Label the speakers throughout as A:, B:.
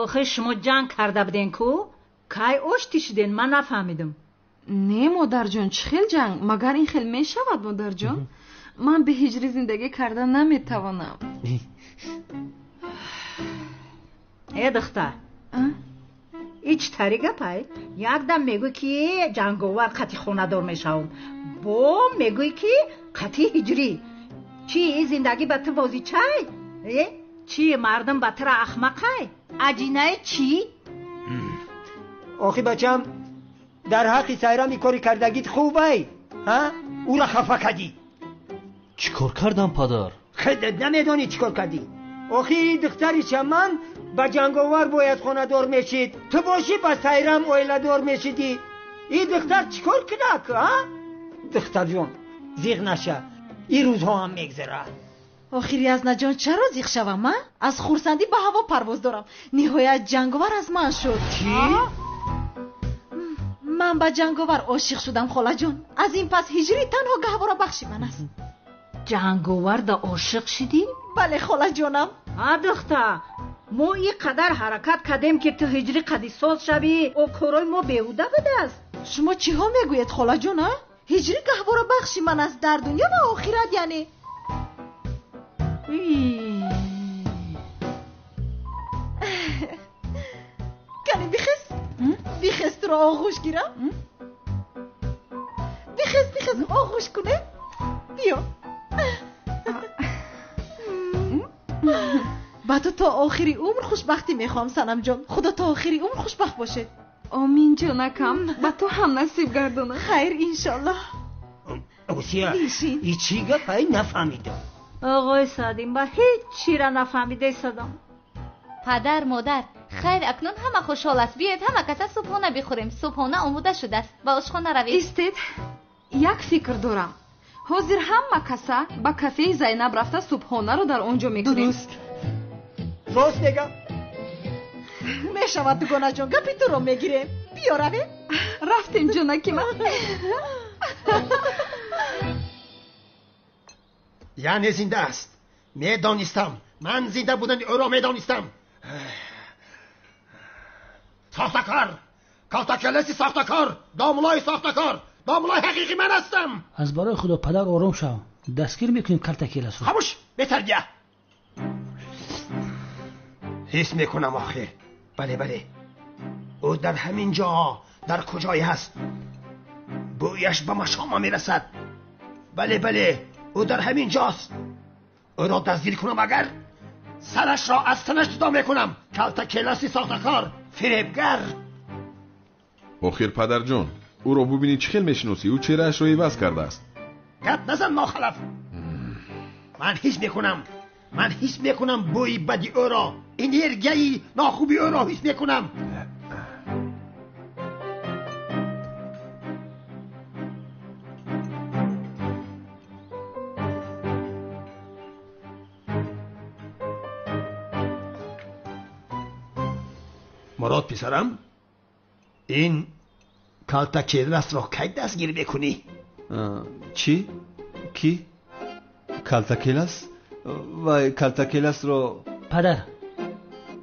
A: Охир шумо ҷанг карда буден ку? Кай оштӣ шуден? Ман нафаҳмидам.
B: Не, модарҷон, чӣ хел ҷанг? Магар ин хел мешавад, модарҷон? Ман бе ҳиҷрӣ зиндагӣ карда наметавонам.
A: Э, духтар, ич тари гапай? Якдам мегӯй ки ҷанговар қати хонадор мешавам, бо мегӯй ки қати ҳиҷрӣ. Чӣ, ин зиндагӣ ба ту бозичай? Э, чӣ, мардум ба тура ахмақай? Аҷинаи чӣ?
C: Охи бачам, дар ҳаққи Сайрами кори кардагит хубай, ҳа? Ӯра хафа кардӣ.
D: Чӣ кор кардам, падар?
C: Худат намедонӣ чӣ кор кардӣ. Охи духтари чаман ба ҷанговар бояд хонадор мешид, ту бошӣ ба Сайрам оиладор мешидӣ. Ин духтар чӣ кор кунак, ҳа? Духтарҷон, зиғ наша, ин рӯзҳо ҳам мегзарад.
E: Охир Язнаҷон, чаро зиғ шавам, а? Аз хурсандӣ ба ҳаво парвоз дорам. Ниҳоят ҷанговар аз ман шуд.
C: Чӣ?
E: Ман ба ҷанговар ошиқ шудам, холаҷон. Аз ин пас ҳиҷрӣ танҳо гаҳворабахши ман аст.
A: Ҷанговарда ошиқ шидӣ?
E: Бале, холаҷонам.
A: А духтар, мо ин қадар ҳаракат кардем ки ту ҳиҷрӣ қади соз шавӣ, о корои мо беҳуда будааст.
E: Шумо чиҳо мегӯед, холаҷон, а? Ҳиҷрӣ гаҳворабахши ман аст дар дунё ва охират, яъне. Кани бихез, бихез, туро оғӯш гирам. Бихез, бихез, оғӯш кунем. Биё. Ба ту то охири умр хушбахтӣ мехоҳам, Санамҷон. Худо то охири умр хушбахт бошед.
B: Омин, ҷонакам, ба ту ҳам насиб гардонад.
E: Хайр, иншоллоҳ.
C: Осия, и чӣ гапай нафаҳмидам.
A: Оғои Саъдин, ба ҳеҷ чира нафаҳмидаи садам.
F: Падар, модар, хайр, акнун ҳама хушҳол аст. Биёед ҳама каса субҳона бихӯрем. Субҳона омода шудааст. Ба ошхона равед.
B: Истед, як фикр дорам. Ҳозир ҳама каса ба кафеи Зайнаб рафта субҳонаро дар он ҷо мекунем.
C: Дуруст. Рост мегам.
E: Мешавад, дугонаҷон, гапи туро мегирем. Биё равем.
B: Рафтем, ҷонаки ман.
G: Яъне зинда аст. Медонистам. Ман зинда будани ӯро медонистам. Сохтакор! Калтакеласи сохтакор! Домулои сохтакор! Домулои ҳақиқӣ ман ҳастам.
H: Аз барои худо падар ором шав. Дастгир мекунем калтакеласро.
G: Хомӯш, бетарбия. Ҳис мекунам охир. Бале, бале. Ӯ дар ҳамин ҷо, дар куҷое ҳаст. Бӯяш ба машома мерасад. Бале, бале, ӯ дар ҳамин ҷост. Ӯро дастгир кунам агар сарашро аз танаш ҷудо мекунам. Калтакеласи сохтакор, фиребгар.
I: Охир падарҷон, ӯро бубинӣ чӣ хел мешиносӣ? Ӯ чеҳраашро иваз кардааст.
G: Гап назан, нохалаф. Ман ҳис мекунам, ман ҳис мекунам бӯи бади ӯро, энергияи нохуби ӯро ҳис мекунам. Мурод писарам, ин калтакеласро кай дастгир мекунӣ?
J: Чӣ? Кӣ? Калтакелас? Вай, калтакеласро.
H: Падар,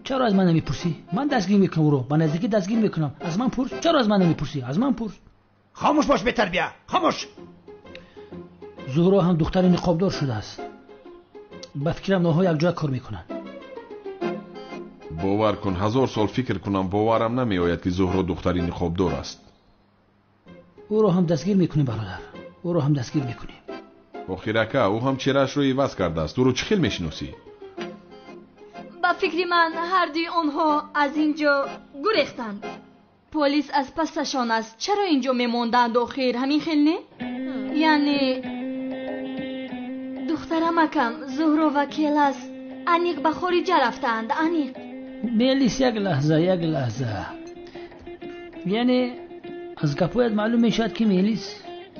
H: чаро аз ман намепурсӣ? Ман дастгир мекунам ӯро, ба наздикӣ дастгир мекунам. Аз ман пурс. Чаро аз ман намепурсӣ? Аз ман пурс.
G: Хомӯш бош, бетарбия, хомӯш.
H: Зуҳро ҳам духтари ниқобдор шудааст. Ба фикрам онҳо якҷоя кор мекунанд.
I: Бовар кун, 1000 сол фикр кунам, боварам намеояд ки Зуҳро духтари ниқобдор аст.
H: Ӯро ҳам дастгир мекунем, бародар, ӯро ҳам дастгир мекунем.
I: Охир ака, ӯ ҳам чеҳраашро иваз кардааст. Ӯро чӣ хел мешиносӣ?
K: Ба фикри ман ҳардуи онҳо аз ин ҷо гурехтанд. Полис аз пасашон аст. Чаро ин ҷо мемонданд охир? Ҳамин хел не? Яъне духтарамакам Зуҳро ва Келас аниқ ба хориҷа рафтаанд, аниқ.
H: Мелис, як лаҳза, як лаҳза. Яъне аз гапҳоят маълум мешавад ки Мелис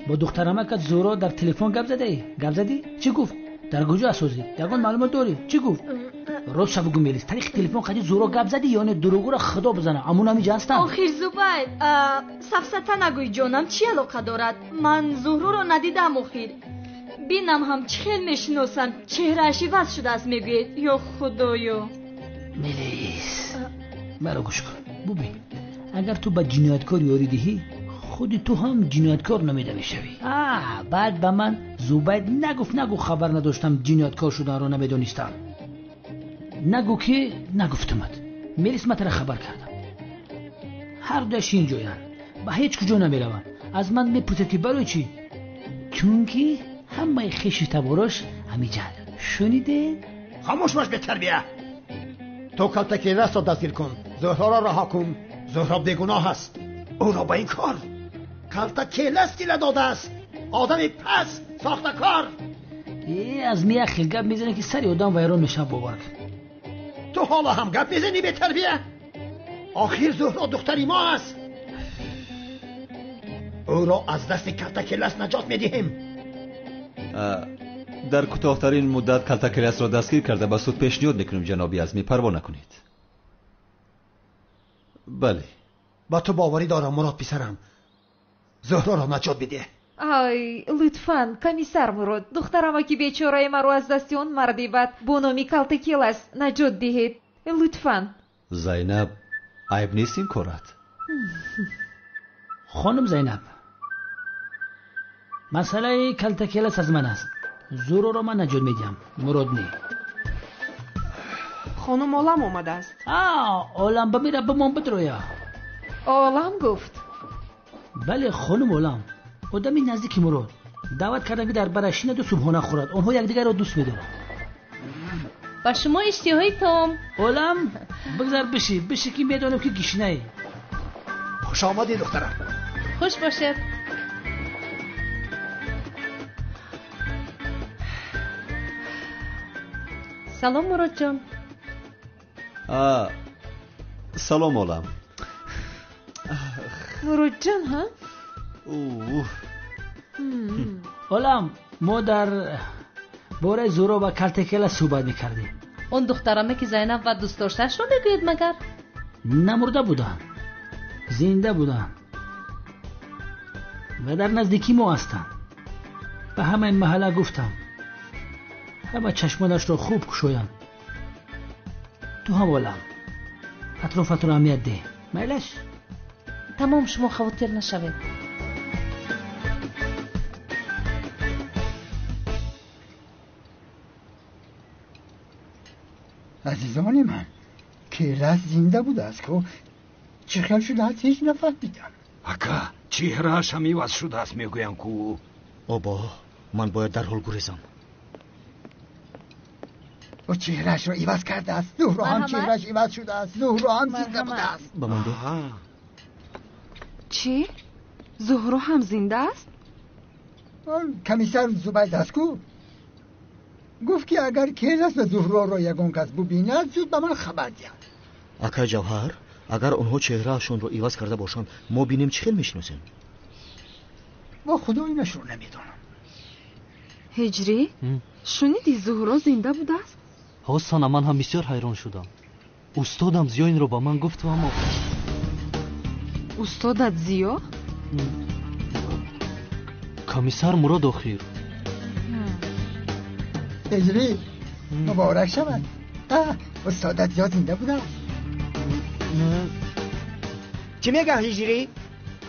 H: бо духтарамакат Зуҳро дар телефон гап задаӣ? Гап задӣ? Чӣ гуфт? Дар куҷо аст ҳозир? Ягон маълумот дорӣ? Чӣ гуфт? Рост ша бугӯ Мелис, тариқи телефон қади Зуҳро гап задӣ ё не? Дурӯғро худо бизана. Амун ҳаминҷа ҳастам.
K: Охир Зубайр, сафсата нагӯй ҷонам, чӣ алоқа дорад? Ман Зуҳроро надидам охир. Бинам ҳам чӣ хел мешиносам, чеҳрааш иваз шудааст мегӯед. Ё худоё.
H: Мелис, маро гӯш кун. Бубин, агар ту ба ҷинояткор ёрӣ диҳӣ, худи ту ҳам ҷинояткор номида мешавӣ. Баъд ба ман Зубайд нагуфт, нагу хабар надоштам, ҷинояткор шуданро намедонистам. Нагу ки нагуфтамад. Мелис, ман тара хабар кардам. Ҳар дуяш инҷоянд, ба ҳеҷ куҷо намераванд. Аз ман мепурсед ки барои чӣ? Чунки ҳамаи хеши таборош ҳамиҷанд. Шунидед?
G: Хомӯш бош, бетарбия. Ту Калтакеласро дастгир кун, Зуҳроро раҳо кун. Зуҳро бегуноҳ аст. Ӯро ба ин кор Калтакелас тила додааст. Одами пас, сохтакор.
H: Аз ми як хел гап мезанӣ ки сари одам вайрон мешавад, бовар кун.
G: Ту ҳоло ҳам гап мезанӣ, бетарбия? Охир Зуҳро духтари мо аст. Ӯро аз дасти Калтакелас наҷот медиҳем.
J: Дар кӯтоҳтарин муддат Калтакеласро дастгир карда ба суд пешниҳод мекунем, ҷаноби Азмӣ, парво накунед. Бале.
G: Ба ту боварӣ дорам, Мурод писарам. Зуҳроро наҷот бидеҳ.
L: Ай, лутфан, комиссар Мурод, духтарамаки бечораи маро аз дасти он марди бад бо номи Калтакелас наҷот диҳед. Лутфан.
J: Зайнаб, айб нест ин корат.
H: Хонум Зайнаб, масъалаи Калтакелас аз ман аст. Зуҳроро ман наҷот медиҳам, Мурод не.
M: Хонум Олам омадааст.
H: Олам бимира, бимон, бидроя.
L: Олам гуфт?
H: Бале, хонум Олам, одами наздики Мурод. Даъват кардам ки дар бараш шинаду субҳона хӯрад. Онҳо якдигарро дӯст медоранд.
F: Ба шумо иштиҳои том.
H: Олам, бигзар биши, биши ки медонам ки гишнаӣ.
G: Хуш омадӣ, духтарам.
F: Хуш бошед. Салом, Муродҷон.
J: Салом, Олам.
L: Муродҷон, ҳа?
H: Олам, мо дар бораи Зуҳро ва Калтакелас суҳбат мекардем.
F: Он духтараме ки Зайнаб ва дӯстдоштаашро мегӯед магар?
H: Намурда буданд, зинда буданд ва дар наздикии мо ҳастанд. Ба ҳамаи маҳалла гуфтам, ҳама чашмонашро хуб кушоянд. Ту ҳам, Олам, атрофатро аҳамият деҳ. Майлаш?
F: Тамом, шумо хавотир нашавед.
C: Азизони ман, Келас зинда будааст ку, чӣ хел шудааст ҳеҷ нафаҳмидам.
N: Ака, чеҳрааш ҳам иваз шудааст мегӯям ку.
D: Обо, ман бояд дарҳол гурезам.
C: Ӯ чеҳраашро иваз кардааст. Зуҳро ҳам чеҳрааш иваз шудааст. Зуҳро ҳам зинда будааст.
D: Ба ман деҳ.
B: Чӣ? Зуҳро ҳам зинда аст?
C: Комиссар Зубайд аст ку, гуфт ки агар Келас ва Зуҳроро ягон кас бубинад, зуд ба ман хабар диҳад.
D: Акай Ҷавҳар, агар онҳо чеҳраашонро иваз карда бошанд, мо бинем чӣ хел мешиносем?
C: Ва худо инашро намедонам.
B: Ҳиҷрӣ, шунидӣ Зуҳро зинда будааст?
D: Ҳосана, ман ҳам бисёр ҳайрон шудам. Устодам Зиё инро ба ман гуфт, аммо
B: Устодат Зиё?
D: Комиссар Мурод охир.
C: Ҳиҷрӣ, муборак шавад. Устодат Зиё зинда будааст. Чӣ мегӯ, Ҳиҷрӣ?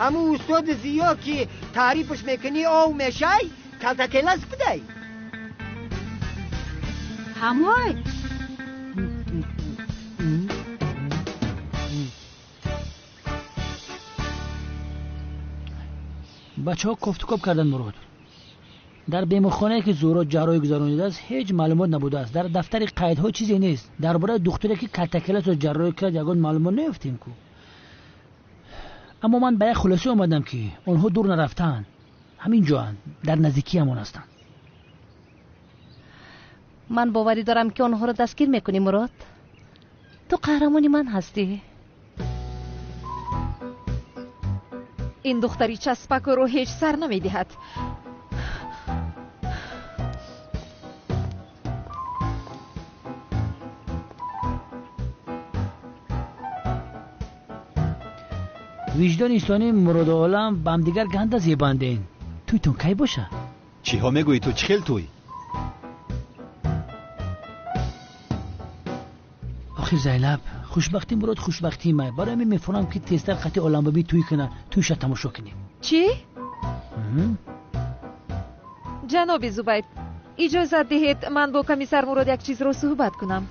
C: Ҳамун устоди Зиё ки таърифаш мекунӣ, ов мешай, Калтакелас будай?
A: Ҳамой?
H: Бачаҳо кофтукоб карданд, Мурод. Дар беморхонае ки Зуҳро ҷарроҳӣ гузаронидааст, ҳеҷ маълумот набудааст. Дар дафтари қайдҳо чизе нест. Дар бораи духтуре ки Калтакеласро ҷарроҳӣ кард ягон маълумот наёфтем ку. Аммо ман ба як хулоса омадам ки онҳо дур нарафтаанд, ҳамин ҷоанд, дар наздикиамон ҳастанд.
F: Ман боварӣ дорам ки онҳоро дастгир мекунӣ, Мурод. Ту қаҳрамони ман ҳастӣ.
L: Ин духтари часпакро ҳеҷ сар намедиҳад.
H: Виҷдони инсонӣ, Муроду Олам ба ҳамдигар ганда зебанден. Тӯйтон кай боша?
J: Чиҳо мегӯӣ ту? Чӣ хел тӯй?
H: Охир Зайнаб, хушбахтии Мурод хушбахтии май. Барои ҳамин мефурам ки тезтар қати Оламбобӣ тӯй кунад, тӯйша тамошо кунем.
L: Чӣ? Ҷаноби Зубайд, иҷозат диҳед ман бо комиссар Мурод як чизро суҳбат кунам.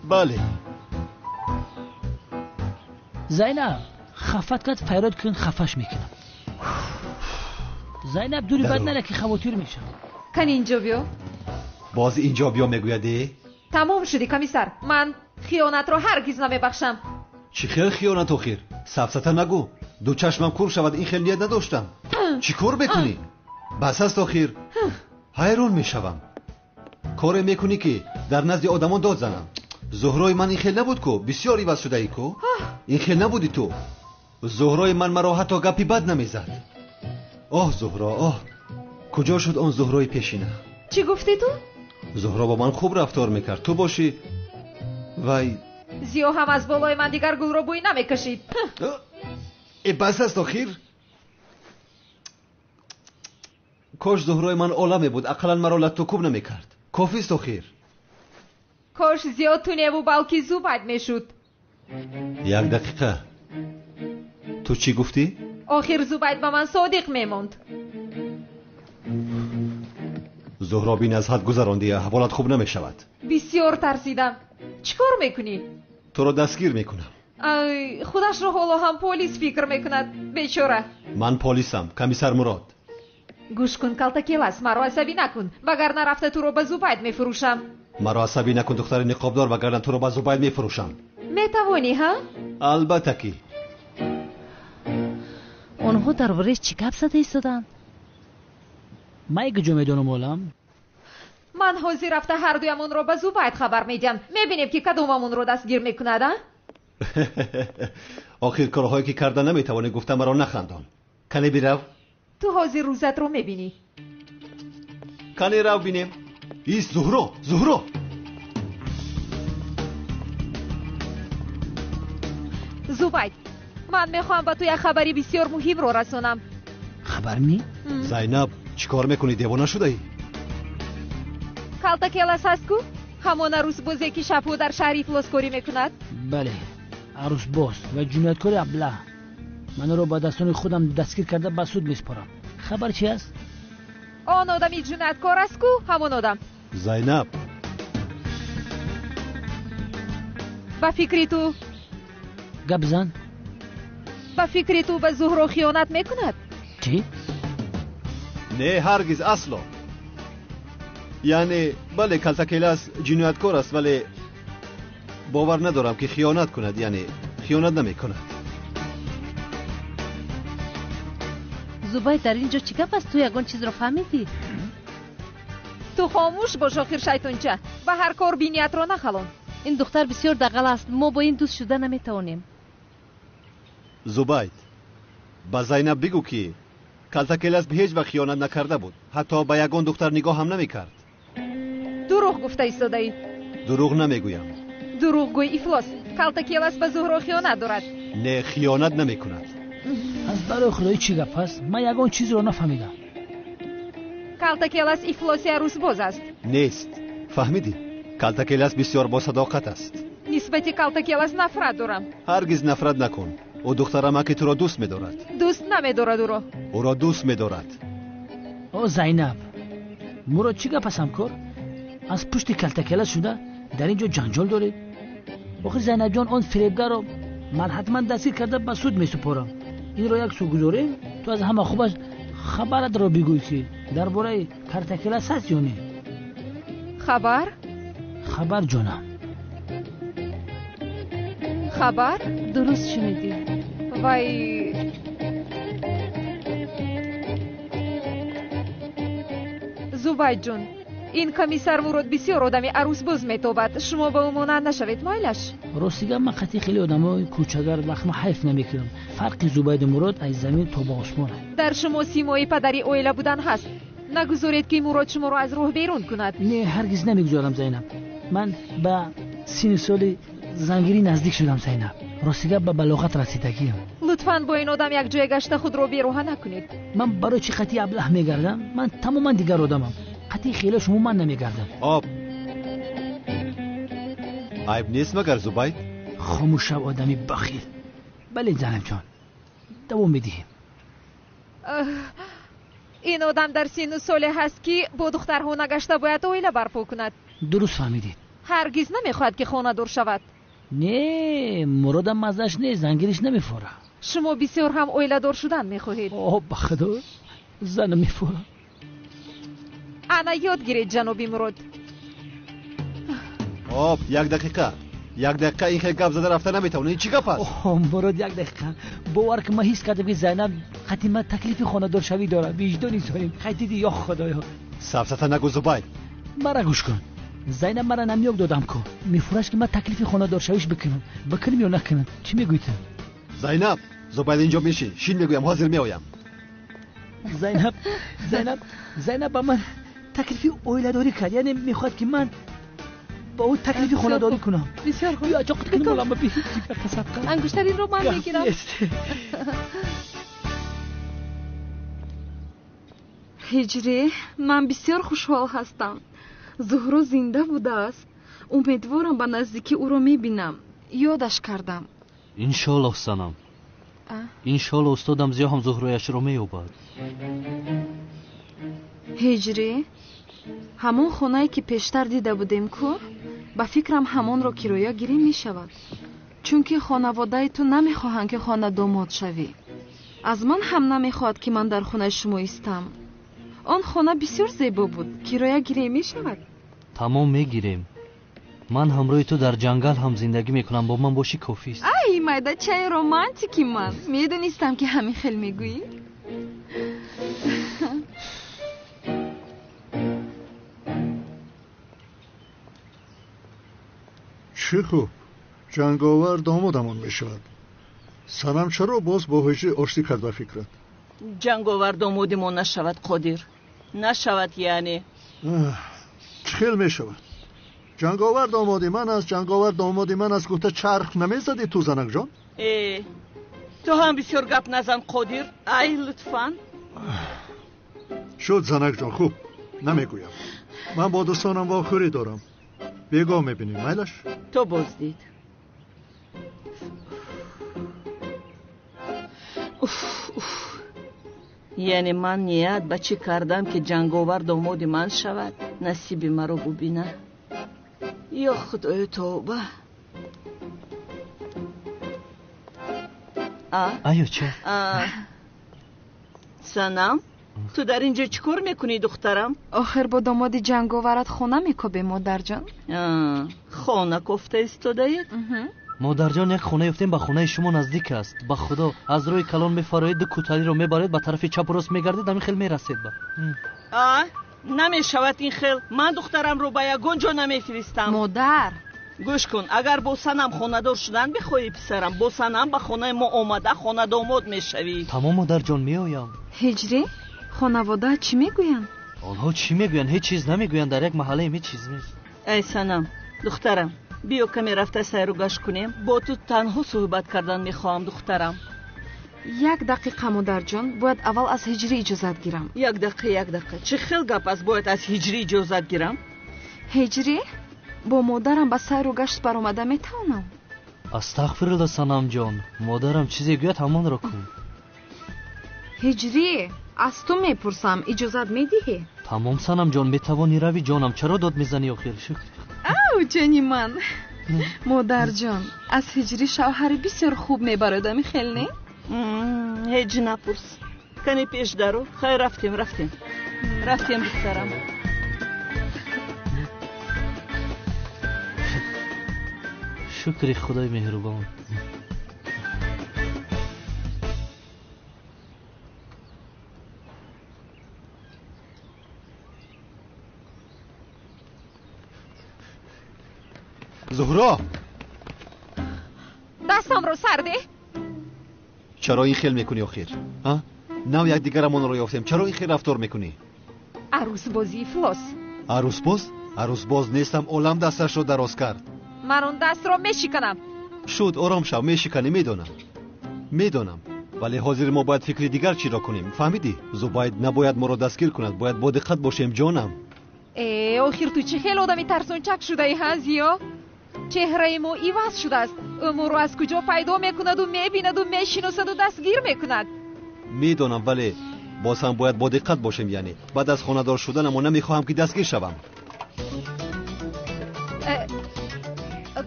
J: Бале.
H: Зайнаб, хафат кард, файрод кун, хафаш мекунам. Зайнаб, дури бад нара ки хавотир мешавам.
L: Кани инҷо биё.
J: Боз инҷо биё мегӯяд?
L: Тамом шудӣ, комиссар. Ман хиёнатро ҳаргиз намебахшам.
J: Чӣ хел хиёнат охир? Сафсата нагӯ. Ду чашмам кур шавад, ин хел ният надоштам. Чӣ кор мекунӣ? Бас аст охир. Ҳайрон мешавам. Коре мекунӣ ки дар назди одамон дод занам. Зуҳрои ман ин хел набуд ку, бисёр иваз шудаӣ ку. Ин хел набудӣ ту. Зуҳрои ман маро ҳатто гапи бад намезад. Оҳ Зуҳро, оҳ, куҷо шуд он Зуҳрои пешина?
L: Чӣ гуфтӣ ту?
J: Зуҳро бо ман хуб рафтор мекард. Ту бошӣ вай.
L: Зиё ҳам аз болои ман дигар гулро бӯй намекашид.
J: Э, бас аст охир. Кош Зуҳрои ман оламе буд, ақаллан маро латтукуб намекард. Кофист охир.
L: Кош зиё ту неву балки Зубайд мешуд.
J: Як дақиқа. Ту чӣ гуфтӣ?
L: Охир Зубайд ба ман содиқ мемонд.
J: Зуҳро, бин аз ҳад гузарондӣ, аҳволат хуб намешавад.
L: Бисёр тарсидам. Чӣ кор мекунӣ?
J: Туро дастгир мекунам.
L: Ай, худашро ҳоло ҳам полис фикр мекунад, бечора.
J: Ман полисам, комиссар Мурод.
L: Гӯш кун, Калтакелас, маро асабӣ накун, вагарна рафта туро ба Зубайд мефурӯшам.
J: Маро асабӣ накун, духтари ниқобдор, вагарна туро ба Зубайд мефурӯшам.
L: Метавонӣ, ҳа?
J: Албатта ки.
E: Онҳо дар бораи чӣ гап зада истоданд?
H: Ман куҷо медонам, олам?
L: Ман ҳозир рафта ҳардуямонро ба Зубайд хабар медиҳам. Мебинем ки кадомамонро дастгир мекунад, а?
J: Охир корҳое ки карда наметавонӣ гуфта маро нахандон. Кане бирав.
L: Ту ҳозир рӯзатро мебинӣ.
J: Кане рав бинем. Ис, Зуҳро, Зуҳро.
L: Зубайд, ман мехоҳам ба ту як хабари бисёр муҳимро расонам.
H: Хабар ми?
J: Зайнаб, чӣ кор мекунӣ? Девона шудаӣ?
L: Калтакелас ҳаст ку? Ҳамон арӯсбозе ки шабҳо дар шаҳри ифлоскорӣ мекунад?
H: Бале, арӯсбоз ва ҷинояткори аблаҳ. Ман ӯро ба дастони худам дастгир карда ба суд месупорам. Хабар чи аст?
L: Он одами ҷинояткор аст ку, ҳамон одам.
J: Зайнаб,
L: ба фикри ту
H: гап зан.
L: Ба фикри ту ба Зуҳро хиёнат мекунад?
H: Чӣ?
J: Не, ҳаргиз, асло. Яъне бале, Калтакелас ҷинояткор аст, вале бовар надорам ки хиёнат кунад, яъне хиёнат намекунад.
E: Зубайд, дар ин ҷо чӣ гап аст? Ту ягон чизро фаҳмидӣ?
L: Ту хомӯш бош, охир шайтонча. Ба ҳар кор биниятро нахалон.
E: Ин духтар бисёр дағал аст. Мо бо ин дӯст шуда наметавонем.
J: Зубайд, ба Зайнаб бигӯ ки Калтакелас ҳеҷ вақт хиёнат накарда буд, ҳатто ба ягон духтар нигоҳ ҳам намекард.
L: Дурӯғ гуфта истодаӣ.
J: Дурӯғ намегӯям.
L: Дурӯғгӯи ифлос. Калтакелас ба Зуҳро хиёнат дорад.
J: Не, хиёнат намекунад.
H: Аз барои худоӣ чӣ гап аст? Ман ягон чизро нафаҳмидам.
L: Калтакелас ифлоси арӯсбоз аст.
J: Нест, фаҳмидӣ? Калтакелас бисёр босадоқат аст.
L: Нисбати Калтакелас нафрат дорам.
J: Ҳаргиз нафрат накун. Ӯ духтарамаки туро дӯст медорад.
L: Дӯст намедорад ӯро.
J: Ӯро дӯст медорад.
H: О Зайнаб, Мурод чӣ гап аст ҳамкор? Аз пушти Калтакелас шуда дар ин ҷо ҷанҷол доред? Охир Зайнабҷон, он фиребгарро ман ҳатман дастгир карда ба суд месупорам. Инро як су гузорем, ту аз ҳама хубаш хабаратро бигӯй ки дар бораи Калтакелас ҳаст ё не?
L: Хабар?
H: Хабар, ҷонам.
L: Хабар?
B: Дуруст шунидӣ.
L: Вай, Зубайдҷон, ин комиссар Мурод бисёр одами арӯсбоз метобад. Шумо ба ӯ монанд нашавед, майлаш?
H: Рости гап, ман қатъи хеле одамои кӯчагар вақтма ҳайф намекунам. Фарқи Зубайду Мурод аз замин то ба осмон.
L: Дар шумо симои падари оила будан ҳаст. Нагузоред ки Мурод шуморо аз роҳ берун кунад.
H: Не, ҳаргиз намегузорам, Зайнаб. Ман ба синни соли зангирӣ наздик шудам, Зайнаб. Рости гап, ба балоғат расидагиам.
L: Лутфан. Лутфан бо ин одам якҷоя гашта худро бероҳа накунед.
H: Ман барои чӣ қатъи аблаҳ мегардам? Ман тамоман дигар одамам. Қатъи хеле шумо ман намегардам.
J: Об, айб нест магар, Зубайд?
H: Хомӯш шав, одами бахил. Бале, Зайнабҷон, давом медиҳем.
L: Ин одам дар синну соле ҳаст, ки бо духтарҳо нагашта бояд оила барпо кунад.
H: Дуруст фаҳмидед.
L: Ҳаргиз намехоҳад, ки хонадор шавад.
H: Не, Муродам маззаш нест, зангириш намефора.
L: Шумо бисёр ҳам оиладор шудан мехоҳед.
H: О, ба худо, зана мефора.
L: Ана, ёд гиред, ҷаноби Мурод.
J: Об, як дақиқа, як дақиқа, ин хел гап зада рафта наметавонӣ. Ин чӣ гап аст?
H: Мурод, як дақиқа, бовар ки ман ҳис кардам, ки Зайнаб қатъи ман таклифи хонадоршавӣ дорад. Виҷдони соҳиб, хай дидӣ, ё худоё.
J: Сафсата нагӯ, Зубайд.
H: Мара гӯш кун, Зайнаб мара намёк додам ку мефураш, ки ман таклифи хонадоршавиш бикунам. Бикунам ё накунам, чӣ мегӯӣ ту?
J: Зайнаб, Зубайд, инҷо мешин, шин, мегӯям, ҳозир меоям.
H: Зайнаб, Зайнаб, Зайнаб ба ман таклифи оиладорӣ кард, яъне мехоҳад, ки ман ба ӯ таклифи хонадорӣ кунам.
B: Бисёр хуб.
H: Биё, ҷоқит кунем, олама би тасадқа.
B: Ангуштаринро ман мегирам. Ҳиҷрӣ, ман бисёр хушҳол ҳастам. Зуҳро зинда будааст. Умедворам, ба наздикӣ ӯро мебинам. Ёдаш кардам.
M: Иншоаллоҳ, Санам, иншоаллоҳ, устодам Зиё ҳам Зуҳрояшро меёбад.
B: Ҳиҷрӣ, ҳамон хонае, ки пештар дида будем ку, ба фикрам, ҳамонро кироя гирӣ мешавад, чунки хонаводаи ту намехоҳанд, ки хонадомод шавӣ. Аз ман ҳам намехоҳад, ки ман дар хонаи шумо истам. Он хона бисёр зебо буд, кироя гирӣ мешавад.
M: Тамом, мегирем. Ман ҳамроҳи ту дар ҷангал ҳам зиндагӣ мекунам, бо ман бошӣ кофист.
B: Ай, майдачаи романтики ман, медонистам, ки ҳамин хел мегӯӣ.
O: Чӣ хуб, Ҷанговар домодамон мешавад. Санам чаро боз бо Ҳиҷрӣ оштӣ кард, ба фикрат?
P: Ҷанговар домоди мо нашавад, Қодир, нашавад, яъне.
O: Чӣ хел мешавад? Ҷанговар домоди ман аст, Ҷанговар домоди ман аст гуфта чарх намезадӣ ту, занакҷон?
P: Э, ту ҳам бисёр гап назан, Қодир, ай, лутфан.
O: Шуд, занакҷон, хуб, намегӯям. Ман бо дӯстонам вохӯрӣ дорам, бегоҳ мебинем, майлаш?
P: То боздид. Уф, уф. Яъне ман ният ба чӣ кардам, ки Ҷанговар домоди ман шавад? Насиби маро бубина, ё худоё, тавба.
M: Аёча.
P: Санам, ту дар ин ҷо чӣ кор мекунӣ, духтарам?
B: Охир бо домоди Ҷанговарат хона мекобем, модарҷон.
P: Хона кофта истодаед?
M: Модарҷон, як хона ёфтем, ба хонаи шумо наздик аст. Ба худо, аз рӯи калон мефароед, ду куталиро мебаред, ба тарафи чапу рост мегардед, ҳамин хел мерасед ба.
P: А, намешавад ин хел. Ман духтарамро ба ягон ҷо намефиристам.
B: Модар.
P: Гӯш кун, агар бо Санам хонадор шудан бихоҳӣ, писарам, бо Санам ба хонаи мо омада хонадомод мешавӣ.
M: Тамом, модарҷон, меоям.
B: Ҳиҷрӣ, хонавода чӣ мегӯянд?
M: Онҳо чӣ мегӯянд? Ҳеҷ чиз намегӯянд, дар як маҳаллаем, ҳеҷ чиз нест.
P: Ай, Санам, духтарам, биё, каме рафта сайру гашт кунем. Бо ту танҳо суҳбат кардан мехоҳам, духтарам.
B: Як дақиқа, модарҷон, бояд аввал аз Ҳиҷрӣ иҷозат гирам.
P: Як дақиқа, як дақиқа, чӣ хел гап аст, бояд аз Ҳиҷрӣ иҷозат гирам?
B: Ҳиҷрӣ, бо модарам ба сайру гашт баромада метавонам?
M: Астағфирулло, Санамҷон, модарам чизе гӯяд, ҳамонро кун.
B: Ҳиҷрӣ, аз ту мепурсам, иҷозат медиҳӣ?
M: Тамом, Санамҷон, метавонӣ равӣ, ҷонам. Чаро дод мезанӣ охир? Шукр.
B: Ав, ҷони ман. Модарҷон, аз Ҳиҷрӣ шавҳари бисёр хуб мебарояд, хел не?
P: Ҳеҷ напурс, кане пеш даро. Хайр, рафтем, рафтем, рафтем, духтарам.
M: Шукри худои меҳрубон.
J: Зуҳро.
L: Дастамро сар деҳ.
J: Чаро ин хел мекунӣ охир? Нав якдигарамонро ёфтем, чаро ин хел рафтор мекунӣ?
L: Арӯсбозии ифлос.
J: Арӯсбоз? Арӯсбоз нестам, олам дасташро дароз кард.
L: Ман он дастро мешиканам.
J: Шуд, ором шав, мешиканӣ, медонам, медонам. Вале ҳозир мо бояд фикри дигар чиро кунем, фаҳмидӣ? Зубайд набояд моро дастгир кунад, бояд бо диққат бошем, ҷонам.
L: Э, охир ту чӣ хел одами тарсончак шудаи, ҳа, Зиё? Чеҳраи мо иваз шудааст. Ӯ моро аз куҷо пайдо мекунаду мебинаду мешиносаду дастгир мекунад.
J: Медонам, вале боз ҳам бояд бо диққат бошем, яъне баъд аз хонадор шуданамо намехоҳам ки дастгир шавам.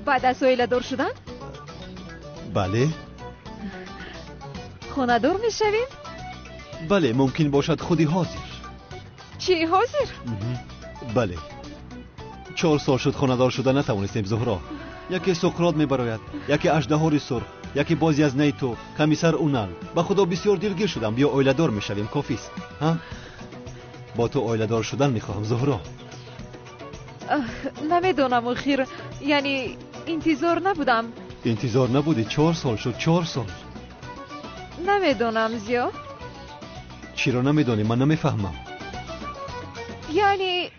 L: Баъд аз оиладор шудан?
J: Бале.
L: Хонадор мешавем?
J: Бале, мумкин бошад худи ҳозир.
L: Чӣ, ҳозир?
J: Бале. 4 сол шуд хонадор шуда натавонистем, Зуҳро. Яке Суқрот мебарояд, яке аждаҳори сурх, яке боз язнаи ту, комиссар Унал. Ба худо бисёр дилгир шудам. Биё оиладор мешавем, кофист. Ҳа? Бо ту оиладор шудан мехоҳам, Зуҳро.
L: Намедонам, охир, яъне интизор набудам.
J: Интизор набудӣ? 4 сол шуд, 4 сол.
L: Намедонам, Зиё.
J: Чиро намедонӣ? Ман намефаҳмам.
L: Яъне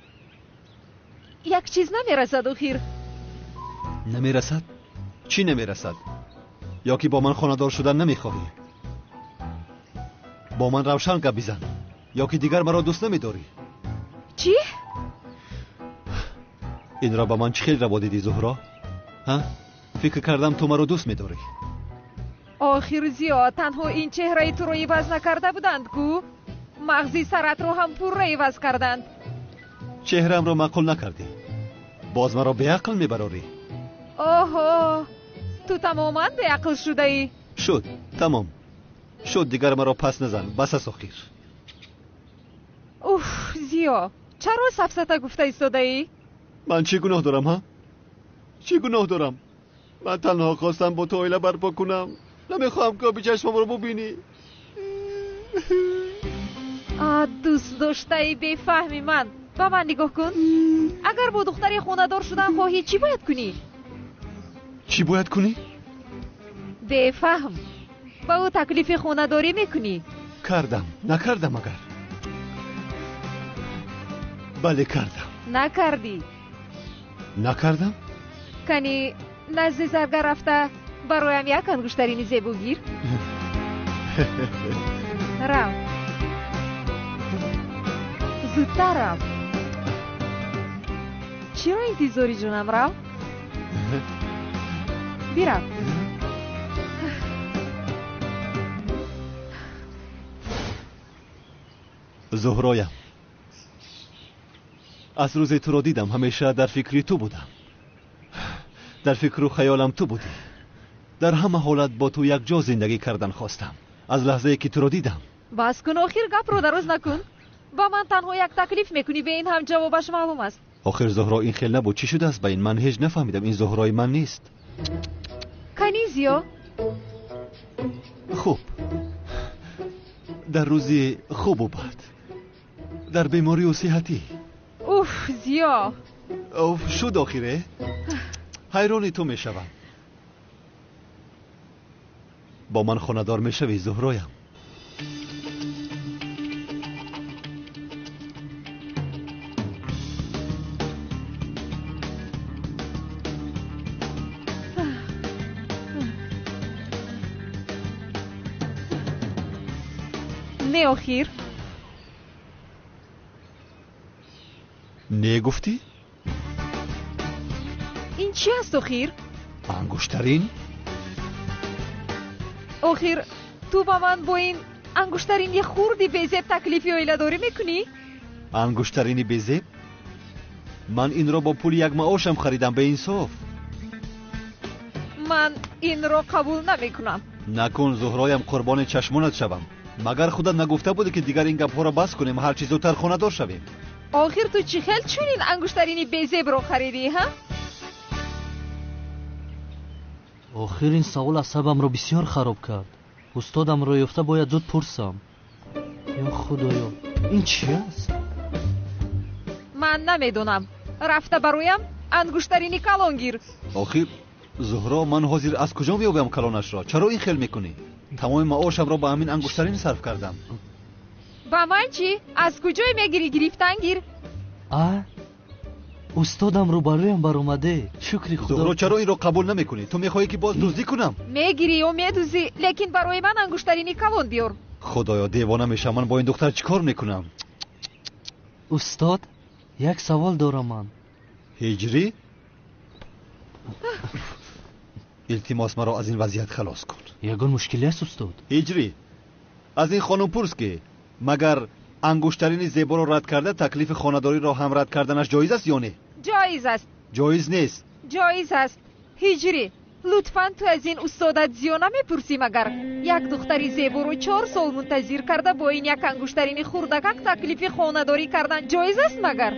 L: як чиз намерасад, охир.
J: Намерасад? Чӣ намерасад? Ё ки бо ман хонадор шудан намехоҳӣ? Бо ман равшан гап бизан, ё ки дигар маро дӯст намедорӣ?
L: Чӣ?
J: Инро ба ман чӣ хел раво дидӣ, Зуҳро? Ҳа? Фикр кардам ту маро дӯст медорӣ.
L: Охир, Зиё, танҳо ин чеҳраи туро иваз накарда буданд ку? Мағзи саратро ҳам пурра иваз карданд.
J: Чеҳраамро маъқул накардӣ, боз маро беақл мебарорӣ.
L: Оҳо, ту тамоман беақл шудаӣ.
J: Шуд, тамом шуд, дигар маро пас назан, бас аст охир.
L: Уф, Зиё, чаро сафсата гуфта истодаӣ?
J: Ман чӣ гуноҳ дорам, ҳа? Чӣ гуноҳ дорам? Ман танҳо хостам бо ту оила барпо кунам. Намехоҳам ки оби чашмамро бубинӣ.
L: А, дӯстдоштаи бефаҳми ман, ба ман нигоҳ кун. Агар бо духтари хонадор шудан хоҳӣ, чӣ бояд кунӣ?
J: Чӣ бояд кунӣ?
L: Бефаҳм, ба ӯ таклифи хонадорӣ мекунӣ.
J: Кардам, накардам агар? Бале, кардам.
L: Накардӣ.
J: Накардам?
L: Кани назди заргар рафта бароям як ангуштарини зебо гир. Рав, зудтар рав. Чиро интизори, ҷонам? Рав, бирав.
J: Зуҳроям, аз рӯзе туро дидам ҳамеша дар фикри ту будам. Дар фикру хаёлам ту будӣ. Дар ҳама ҳолат бо ту якҷо зиндагӣ кардан хостам. Аз лаҳзае ки туро дидам.
L: Бас кун, охир, гапро дароз накун. Ба ман танҳо як таклиф мекунӣ, бе ин ҳам ҷавобаш маълум аст.
J: Охир, Зуҳро, ин хел набуд. Чӣ шудааст ба ин? Ман ҳеҷ нафаҳмидам. Ин Зуҳрои ман нест.
L: Кани, Зиё.
J: Хуб, дар рӯзи хубу бад, дар беморию сиҳатӣ.
L: Уф, Зиё.
J: Уф, шуд охире. Ҳайрони ту мешавам. Бо ман хонадор мешавӣ, Зуҳроям?
L: Не, охир.
J: Не гуфтӣ?
L: Ин чӣ аст, охир?
J: Ангуштарин.
L: Охир, ту ба ман бо ин ангуштарини хурди безеб таклифи оиладорӣ мекунӣ?
J: Ангуштарини безеб? Ман инро бо пули як маошам харидам, беинсоф.
L: Ман инро қабул намекунам.
J: Накун, Зуҳроям, қурбони чашмонат шавам. Магар худат нагуфта будӣ, ки дигар ин гапҳоро бас кунем, ҳарчи зудтар хонадор шавем?
L: Охир, ту чӣ хел чунин ангуштарини безебро харидӣ, ҳа?
M: Охир, ин савол асабамро бисёр хароб кард. Устодамро ёфта бояд зуд пурсам. Ё худоё, ин чӣ аст?
L: Ман намедонам. Рафта бароям ангуштарини калон гир.
J: Охир, Зуҳро, ман ҳозир аз куҷо меёбам калонашро? Чаро ин хел мекунӣ? Тамоми маошамро ба ҳамин ангуштарин сарф кардам.
L: Ба ман чӣ? Аз куҷое мегирӣ, гирифтан гир.
M: А? Устодам рӯбарӯям баромаде. Шукри Худо.
J: Зуҳро, чаро инро қабул намекунӣ? Ту мехоҳӣ ки боз дуздӣ кунам?
L: Мегирӣ ё медуздӣ, лекин барои ман ангуштарини калон биёр.
J: Худоё, девона мешавам. Ман бо ин духтар чӣ кор мекунам?
M: Устод, як савол дорам ман.
J: Ҳиҷрӣ? Илтимос, маро аз ин вазъият халос кун.
M: Ягон мушкиле аст, устод?
J: Ҳиҷрӣ, аз ин хонум пурс ки магар ангуштарини зеборо рад карда таклифи хонадориро ҳам рад карданаш ҷоиз аст ё не?
L: Ҷоиз аст.
J: Ҷоиз нест.
L: Ҷоиз аст. Ҳиҷрӣ, лутфан ту аз ин устодат зиё намепурсӣ магар? Як духтари зеборо 4 сол мунтазир карда бо ин як ангуштарини хурдакак таклифи хонадорӣ кардан ҷоиз аст магар?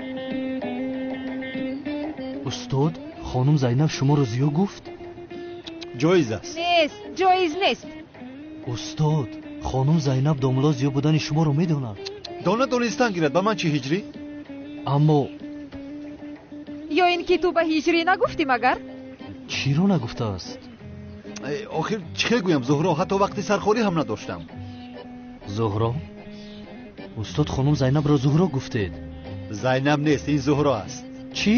M: Устод, хонум Зайнаб шуморо зиё гуфт?
J: Ҷоиз аст.
L: Нест, ҷоиз нест.
M: Устод, хонум Зайнаб домло зиё будани шуморо медонад.
J: Дона донистан гирад, ба ман чӣ, ҳиҷрӣ?
M: Аммо
L: ё ин ки ту ба ҳиҷрӣ нагуфтӣ магар?
M: Чиро нагуфтааст?
J: Охир чӣ хел гӯям, Зуҳро, ҳатто вақти сархорӣ ҳам надоштам.
M: Зуҳро? Устод, хонум Зайнабро Зуҳро гуфтед.
J: Зайнаб нест, ин Зуҳро аст.
M: Чӣ?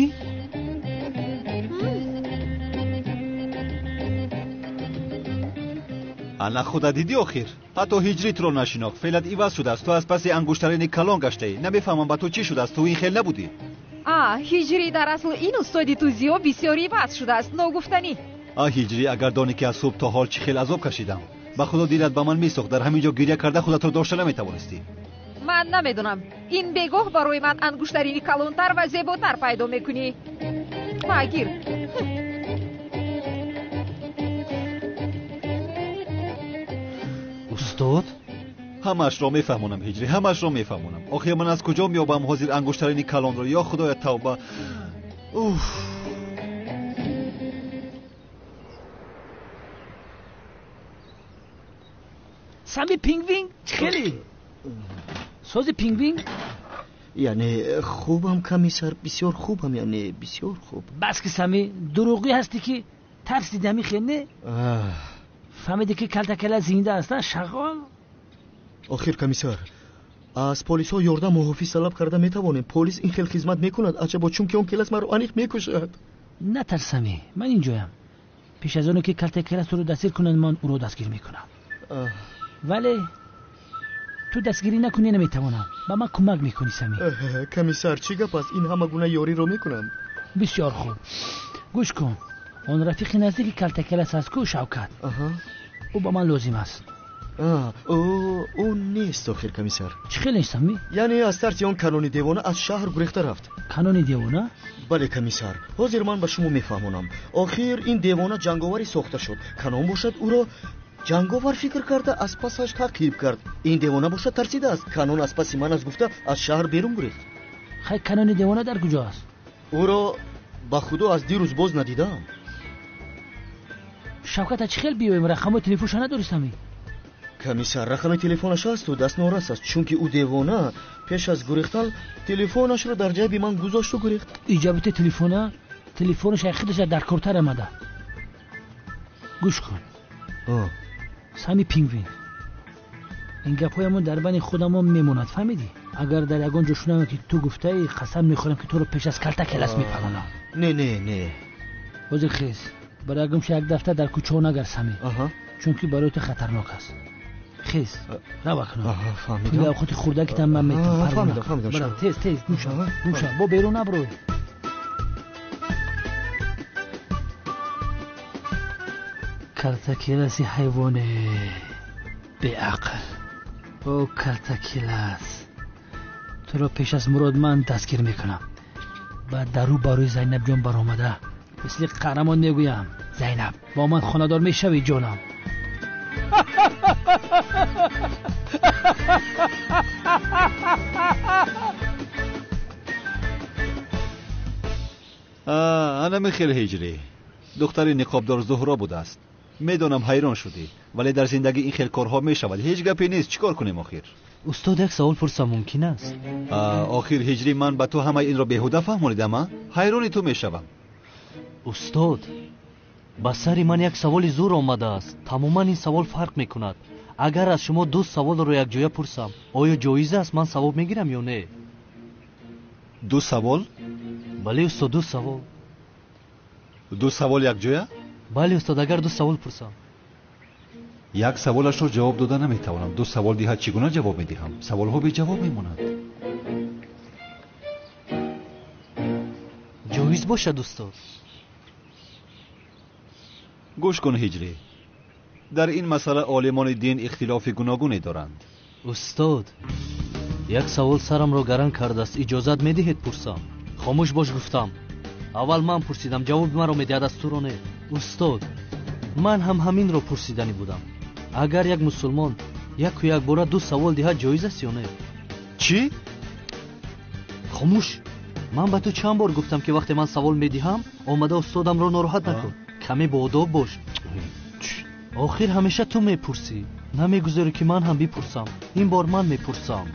J: Ана худа дидӣ охир? Ҳатто ҳиҷрӣ туро нашинохт. Феълат иваз шудааст. Ту аз паси ангуштарини калон гаштаӣ. Намефаҳмам ба ту чӣ шудааст. Ту ин хел набудӣ.
L: Ҳиҷрӣ, дар асл ин устоди ту зиё бисёр иваз шудааст, ногуфтанӣ.
J: Ҳиҷрӣ, агар донӣ ки аз субҳ то ҳол чӣ хел азоб кашидам. Ба худо дилат ба ман месӯхт. Дар ҳамин ҷо гиря карда худатро дошта наметавонистӣ.
L: Ман намедонам. Ин бегоҳ барои ман ангуштарини калонтар ва зеботар пайдо мекунӣ. Магир.
M: Устод?
J: Ҳамаашро мефаҳмонам, ҳиҷрӣ, ҳамаашро мефаҳмонам. Охир ман аз куҷо меёбам ҳозир ангуштарини калонро? Ё худоя, тавба. Уф.
H: Сами пингвин хеле сози пингвин?
D: Яъне хубам, комиссар, бисёр хубам, яъне бисёр хуб.
H: Бас ки Сами, дурӯғӣ ҳастӣ ки тарсиди ҳамин хел не? Фаҳмиди ки калтакала зинда аст, шағол?
D: Охир комиссар, аз полисҳо ёрдам муҳофиз талаб карда метавонем. Полис ин хел хизмат мекунад, аҷабо, чунки он келас маро аниқ мекушад.
H: Натарс, Сами, ман инҷоям. Пеш аз оне ки калтакала туро дастгир кунанд, ман ӯро дастгир мекунам. Вале ту дастгирӣ накунӣ наметавонам. Ба ман кӯмак мекунӣ, Сами.
D: Комиссар, чӣ гап аст? Ин ҳама гуна ёриро мекунам.
H: Бисёр хуб. Гӯш кун, он рафиқи наздики калтакалас аст ку, Шавкат. Ӯ ба ман лозим аст.
D: Ӯ нест охир, комиссар.
H: Чӣ хел нест, Сами?
D: Яъне аз тарси он канони девона аз шаҳр гурехта рафт.
H: Канони девона?
D: Бале, комиссар. Ҳозир ман ба шумо мефаҳмонам. Охир ин девона ҷанговарӣ сохта шуд. Канон бошад ӯро ҷанговар фикр карда аз пасаш таъқиб кард. Ин девона бошад тарсидааст. Канон аз паси ман аст гуфта аз шаҳр берун гурехт.
H: Хай, канони девона дар куҷо аст?
D: Ӯро ба худо аз дирӯз боз надидаам.
H: Шавката чӣ хел биёем? Рақамҳои телефонша надорӣ, Сами?
D: Комиссар, рақами телефонаш ҳасту даст норас аст, чунки ӯ девона пеш аз гурехтан телефонашро дар ҷайби ман гузошту гурехт.
H: Иҷобати телефона? Телефонаш худаш дар кортар омада. Гӯш кун, Сами пингвин, ин гапҳоямон дар байни худамон мемонад, фаҳмидӣ? Агар дар ягон ҷо шунавам ки ту гуфтаӣ, қасам мехӯрам ки туро пеш аз калтакелас мепаронам.
D: Не, не, не.
H: Ҳозир хез, барои ягонча як дафта дар кӯчаҳо нагард, Сами, чунки барои ту хатарнок аст. Хез, рав акнун. Пули авқоти хурдакитам ман метам. Парвона. Тез, тез, гумша, гумша, бо берун наброй. Калтакеласи ҳайвоне беақл. О калтакелас, туро пеш аз мурод ман дастгир мекунам. Баъд дар рӯ барои Зайнабҷон баромада мисли қаҳрамон мегӯям: Зайнаб, бо ман хонадор мешавӣ, ҷонам.
J: Анами хел ҳиҷрӣ, духтари ниқобдор Зуҳро будааст. Медонам ҳайрон шудӣ, вале дар зиндагӣ ин хел корҳо мешавад. Ҳеҷ гапе нест, чӣ кор кунем охир?
M: Устод, як савол пурсам мумкин аст?
J: Охир ҳиҷрӣ, ман ба ту ҳамаи инро беҳуда фаҳмонидам, а? Ҳайрони ту мешавам.
M: Устод, ба сари ман як саволи зур омадааст. Тамоман ин савол фарқ мекунад. Агар аз шумо ду саволро якҷоя пурсам, оё ҷоиз аст, ман савоб мегирам ё не?
J: Ду савол?
M: Бале устод, ду савол.
J: Ду савол якҷоя?
M: Бале устод, агар ду савол пурсам.
J: Як саволашро ҷавоб дода наметавонам. Ду савол диҳад, чӣ гуна ҷавоб медиҳам? Саволҳо беҷавоб мемонанд.
M: Ҷоиз бошад устод?
J: Гӯш кун ҳиҷрӣ, дар ин масъала олимони дин ихтилофи гуногуне доранд.
M: Устод, як савол сарамро гаран кардааст, иҷозат медиҳед пурсам? Хомӯш бош гуфтам. Аввал ман пурсидам, ҷавоби маро медиҳад, аз туро не. Устод, ман ҳам ҳаминро пурсиданӣ будам. Агар як мусулмон яку якбора ду савол диҳад, ҷоиз аст ё не?
J: Чӣ?
M: Хомӯш! Ман ба ту чанд бор гуфтам, ки вақте ман савол медиҳам, омада устодамро нороҳат накун. Каме боодоб бош. Охир ҳамеша ту мепурсӣ. Намегузорӣ, ки ман ҳам бипурсам. Ин бор ман мепурсам.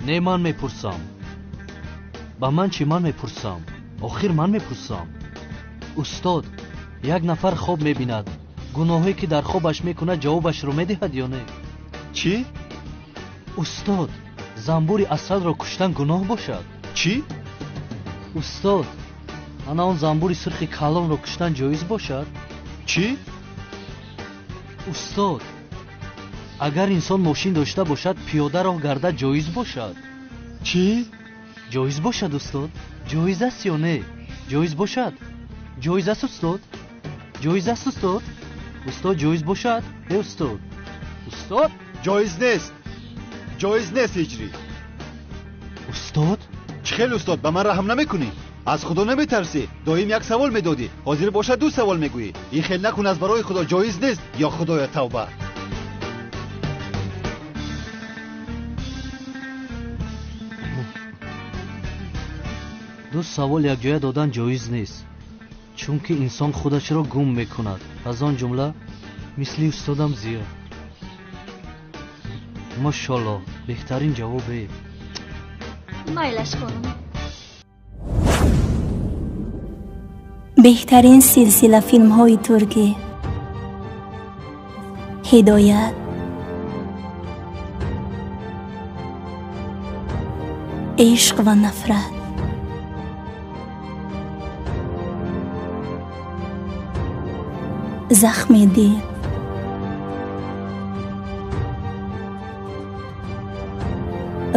M: Не, ман мепурсам. Ба ман чӣ, ман мепурсам. Охир ман мепурсам. Устод, як нафар хоб мебинад. Гуноҳе ки дар хобаш мекунад, ҷавобашро медиҳад ё не?
J: Чӣ?
M: Устод, занбури асалро куштан гуноҳ бошад?
J: Чӣ?
M: Устод, ана он занбури сурхи калонро куштан ҷоиз бошад?
J: Чӣ?
M: Устод, агар инсон мошин дошта бошад, пиёда роҳ гардад ҷоиз бошад?
J: Чӣ?
M: Ҷоиз бошад устод? Ҷоиз аст ё не? Ҷоиз бошад? Ҷоиз аст устод? Ҷоиз аст устод? Устод, ҷоиз бошад? Э устод, устод,
J: ҷоиз нест. Ҷоиз нест ҳиҷрӣ.
M: Устод?
J: Чӣ хел устод, ба ман раҳм намекунӣ? Аз худо наметарсӣ? Доим як савол медодӣ, ҳозир бошад ду савол мегӯӣ. Ин хел накун, аз барои худо ҷоиз нест. Ё худоя, тавба.
M: Ду савол якҷоя додан ҷоиз нест, чунки инсон худашро гум мекунад, аз он ҷумла мисли устодам Зиё. Мошолло, беҳтарин ҷавобе.
K: Майлаш хонум.
Q: Беҳтарин силсила филмҳои туркӣ. Ҳидоят, ишқ ва нафрат, захми дил,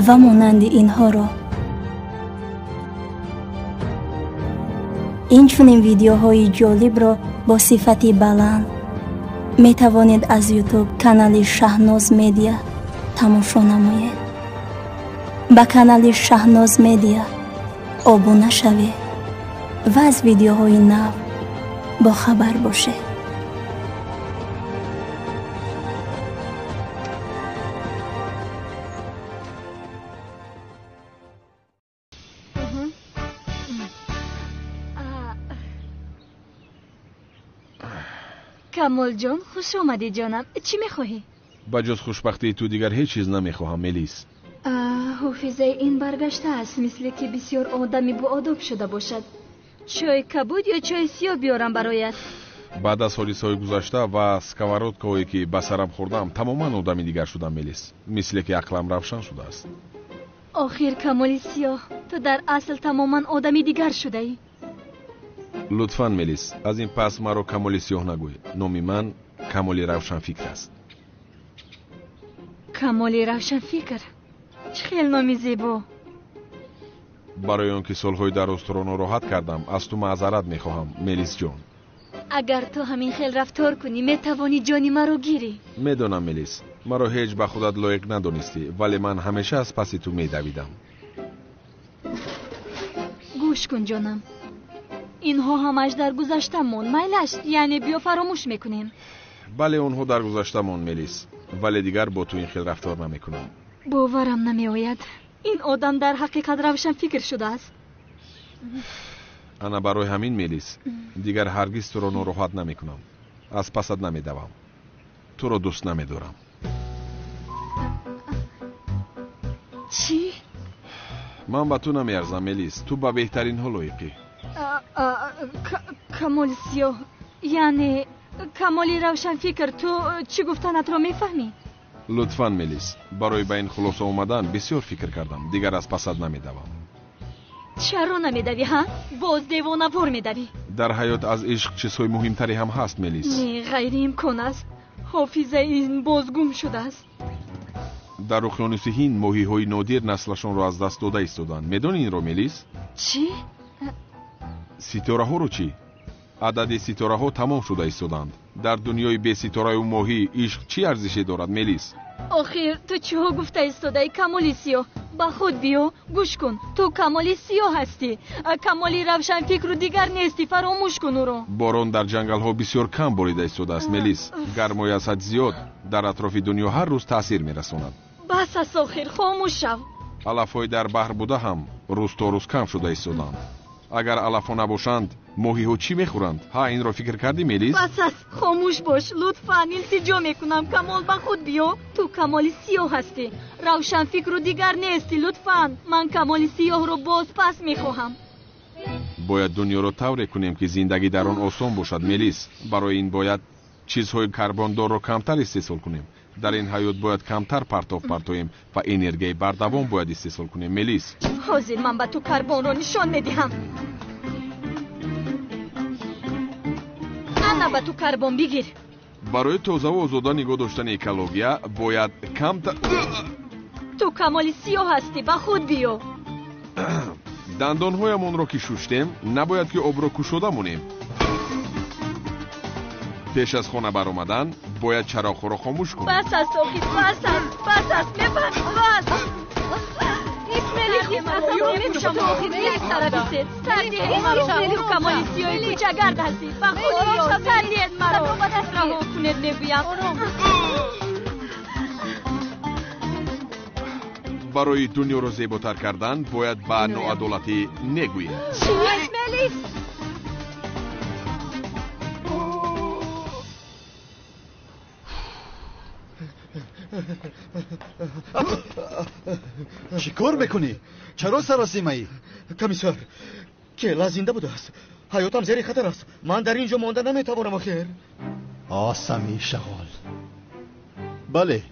Q: ва монанди инҳоро. Инчунин видеоҳои ҷолибро бо сифати баланд метавонед аз ютуб канали Шаҳноз Медиа тамошо намоед. Ба канали Шаҳноз Медиа обуна шавед ва аз видеоҳои нав бохабар бошед.
K: Камолҷон, хуш омадӣ ҷонам. Чӣ мехоҳӣ?
I: Ба ҷуз хушбахтии ту дигар ҳеҷ чиз намехоҳам, Мелис.
K: Ҳофизаи ин баргаштааст, мисле ки бисёр одами боодоб шуда бошад. Чойи кабуд ё чойи сиёҳ биёрам бароят?
I: Баъд аз ҳодисаҳои гузашта ва сковородкаҳое ки ба сарам хӯрдам, тамоман одами дигар шудам, Мелис. Мисле ки ақлам равшан шудааст.
K: Охир Камоли сиёҳ, ту дар асл тамоман одами дигар шудаӣ.
I: Лутфан Мелис, аз ин пас маро Камоли сиёҳ нагӯй. Номи ман Камоли равшанфикр аст.
K: Камоли равшанфикр? Чӣ хел номи зебо!
I: Барои он ки солҳои дароз туро нороҳат кардам, аз ту маъзарат мехоҳам, Мелисҷон.
K: Агар ту ҳамин хел рафтор кунӣ, метавонӣ ҷони маро гирӣ.
I: Медонам, Мелис, маро ҳеҷ ба худат лоиқ надонистӣ, вале ман ҳамеша аз паси ту медавидам.
K: Гӯш кун, ҷонам, инҳо ҳамаш дар гузашта монд. Майлаш, яъне биё фаромӯш мекунем.
I: Бале, онҳо дар гузашта монд, Мелис, вале дигар бо ту ин хел рафтор намекунам.
K: Боварам намеояд, ин одам дар ҳақиқат равшанфикр шудааст.
I: Ана барои ҳамин, Мелис, дигар ҳаргиз туро нороҳат намекунам, аз пасат намедавам, туро дӯст намедорам.
K: Чӣ?
I: Ман ба ту намеарзам, Мелис, ту ба беҳтаринҳо лоиқӣ.
K: Камоли сиёҳ, яъне Камоли равшанфикр, ту чӣ гуфтанатро мефаҳмӣ?
I: Лутфан, Мелис, барои ба ин хулоса омадан бисёр фикр кардам, дигар аз пасат намедавам.
K: Чаро намедавӣ, ҳа? Боз девонавор медавӣ.
I: Дар ҳаёт аз ишқ чизҳои муҳимтаре ҳам ҳаст, Мелис.
K: Не, ғайриимкон аст. Ҳофизаи ин боз гум шудааст.
I: Дар уқёнуси Ҳинд моҳиҳои нодир наслашонро аз даст дода истоданд. Медонӣ инро, Мелис?
K: Чӣ?
I: Ситораҳоро чӣ? Адади ситораҳо тамом шуда истоданд. Дар дунёи беситораю моҳӣ ишқ чӣ арзише дорад, Мелис?
K: Охир ту чиҳо гуфта истодаи, Камоли Сиёҳ? Ба худ биё, гӯш кун. Ту Камоли Сиёҳ ҳастӣ, Камоли равшанфикру дигар нестӣ. Фаромӯш кун ӯро.
I: Борон дар ҷангалҳо бисёр кам борида истодааст, Мелис. Гармои аз ҳад зиёд дар атрофи дунё ҳар рӯз таъсир мерасонад.
K: Бас аст, охир, хомӯш шав.
I: Алафҳои дар баҳр буда ҳам рӯз то рӯз кам шуда истоданд. Агар алафҳо набошанд, моҳиҳо чӣ мехӯранд? Ҳа, инро фикр кардӣ, Мелис?
K: Бас аст, хомӯш бош, лутфан, илтиҷо мекунам. Камол, ба худ биё. Ту Камоли Сиёҳ ҳастӣ, равшанфикру дигар нестӣ. Лутфан, ман Камоли Сиёҳро боз пас мехоҳам.
I: Бояд дунёро тавре кунем, ки зиндагӣ дар он осон бошад, Мелис. Барои ин бояд чизҳои карбондорро камтар истеҳсол кунем. Дар ин ҳаёт бояд камтар партов партоем ва энергияи бардавом бояд истеҳсол кунем, Мелис.
K: Ҳозир ман ба ту карбонро нишон медиҳам. Ана ба ту карбон, бигир.
I: Барои тозаву озода нигоҳ доштани экология бояд камтар.
K: Ту Камоли Сиёҳ ҳастӣ, ба худ биё.
I: Дандонҳоямонро ки шуштем, набояд ки обро кушода монем. Пеш аз хона баромадан бояд чароғҳоро хомӯш кунем.
K: Бас аст, охир, бас аст, бас аст, мефаҳмӣ, бас. Ту Камоли Сиёҳи кӯчагард ҳастӣ. Ба худ биё, сар диҳед маро. Раҳо кунед, мегӯям.
I: Барои дунёро зеботар кардан бояд ба ноадолатӣ негӯем.
K: Чӣ, Мелис?
J: Чӣ кор мекунӣ? Чаро саросимаӣ?
D: Комиссар, кела зинда будааст. Ҳаётам зери хатар аст. Ман дар ин ҷо монда наметавонам, охир.
J: Осами шағол. Бале,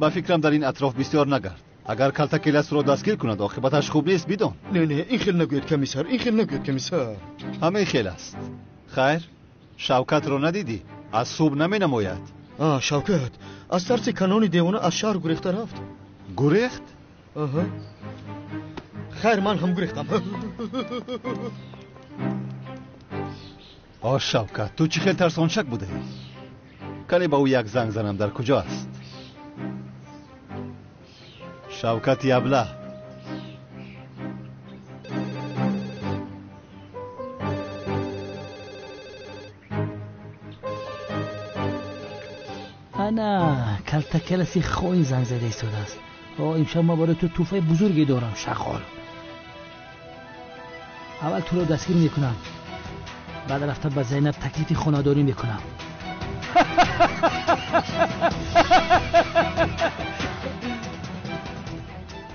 J: ба фикрам дар ин атроф бисёр нагард. Агар калтакеласро дастгир кунад, оқибаташ хуб нест, бидон.
D: Не, не, ин хел нагӯед, комиссар, ин хел нагӯед, комиссар.
J: Ҳамин хел аст. Хайр, Шавкатро надидӣ? Аз субҳ наменамояд.
D: Шавкат аз тарси канони девона аз шаҳр гурехта рафт.
J: Гурехт?
D: Аҳа. Хайр, ман ҳам гурехтам.
J: О, Шавкат, ту чӣ хел тарсончак будаӣ? Кане ба ӯ як занг занам, дар куҷо аст? Шавкати абла.
H: Ана калтакеласи хоин занг зада истодааст. О, имшаб ман барои ту тӯҳфаи бузурге дорам, шағол. Аввал туро дастгир мекунам, баъд рафта ба Зайнаб таклифи хонадорӣ мекунам.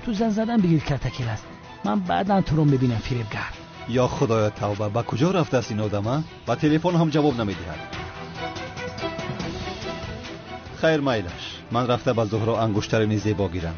H: Ту занг задан бигир, калтакелас. Ман баъдан туро мебинам, фиребгар.
J: Ё худоё, тавба, ба куҷо рафтааст ин одама? Ба телефон ҳам ҷавоб намедиҳад. Хайр, майлаш, ман рафта ба Зуҳро ангуштарини зебо гирам.